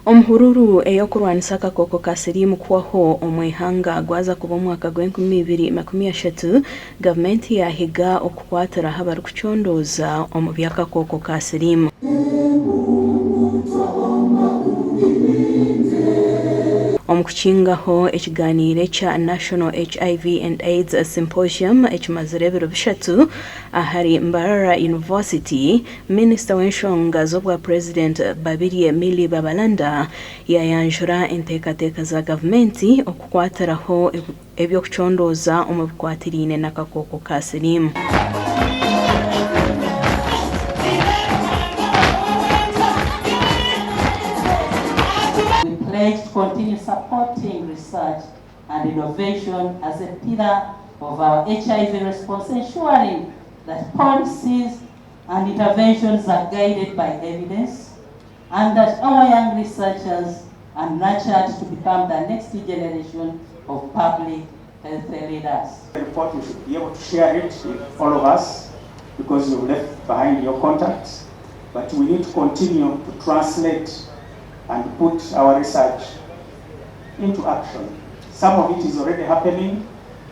Omuhururu ey'okurwanisa akakooko ka siriimu kuhwaho omu ihanga gwaza kuba omwaka gw'enkumi ibiri makumi ashatu, gavumenti yaahiga okukwatiraho abarikucondooza omu by'akakooko ka siriimu. Omu kukingaho ekiganiiro ekya National HIV and AIDS Symposium ekimazire ebiro bishatu ahari Mbarara University, Minisita w'enshonga z'obwa Purezidenti Babirye Milly Babalanda yayanjura enteekateeka za gavumenti okukwatiraho eby'okucondooza omu bikwatiraine n'akakooko ka siriimu. We pledge to continue supporting research and innovation as a pillar of our HIV response, ensuring that policies and interventions are guided by evidence and that our young researchers are nurtured to become the next generation of public health leaders. The report, you should be able to share it with all of us because you've left behind your contacts. But we need to continue to translate and put our research into action. Some of it is already happening,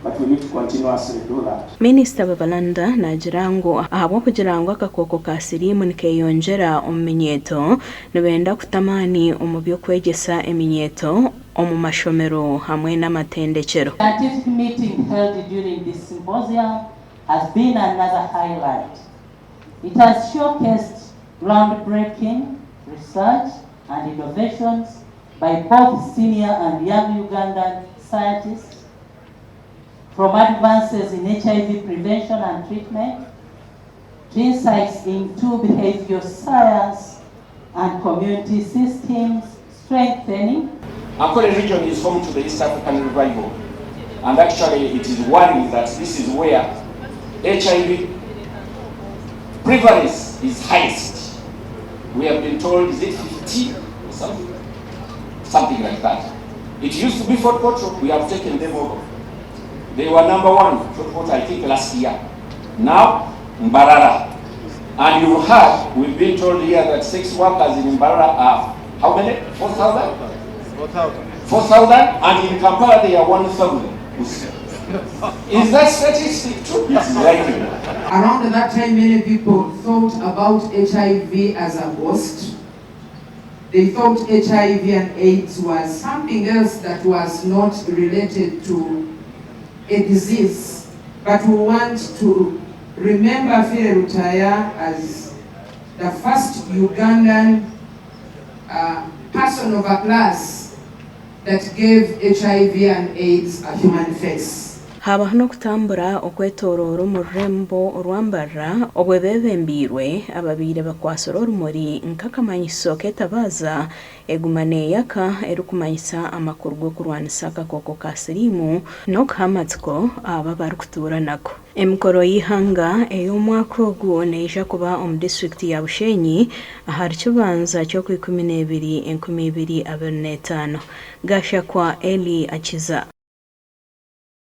but we need to continuously do that. Minisita Babalanda naagira ngu ahabw'okugira ngu akakooko ka siriimu nikeyongyera omu minyeeto, nibenda kuta amaani omu by'okwegyesa eminyeeto omu mashomero hamwe n'amatendekyero. Scientific meeting held during this symposium has been another highlight. It has showcased groundbreaking research and innovations by both senior and young Ugandan scientists, from advances in HIV prevention and treatment to insights into behavioral science and community systems strengthening. Ankole region is home to the East African Revival, and actually it is worrying that this is where HIV prevalence is highest. We have been told, is it 50 or something? Something like that. It used to be Fort Portal, we have taken them over. They were number one, Fort Portal, I think, last year. Now, Mbarara. And you heard, we've been told here that sex workers in Mbarara are how many? 4,000? 4,000. 4,000? And in Kampala they are 1,000. Is that statistic true? It's likely. Around that time, many people thought about HIV as a ghost. They thought HIV and AIDS was something else that was not related to a disease. But we want to remember Philly Lutaaya as the first Ugandan person of a class that gave HIV and AIDS a human face. Habaho n'okutambura okwetooroora omu rurembo orwa Mbarara obwe beebembeirwe ababaire bakwatsire orumuri nk'akamanyiso k'etabaaza eguma neeyaka erikumanyisa amakuru g'okurwanisa akakooko ka siriimu n'okuha amatsiko abo abarikutuura nako. Emikoro y'eihanga ey'omwaka ogu neija kuba omu disiturikiti ya Bushenyi ahari Kibanza ky'okwikumi n'ebiri 2025. Gashakwa Elly Akiza.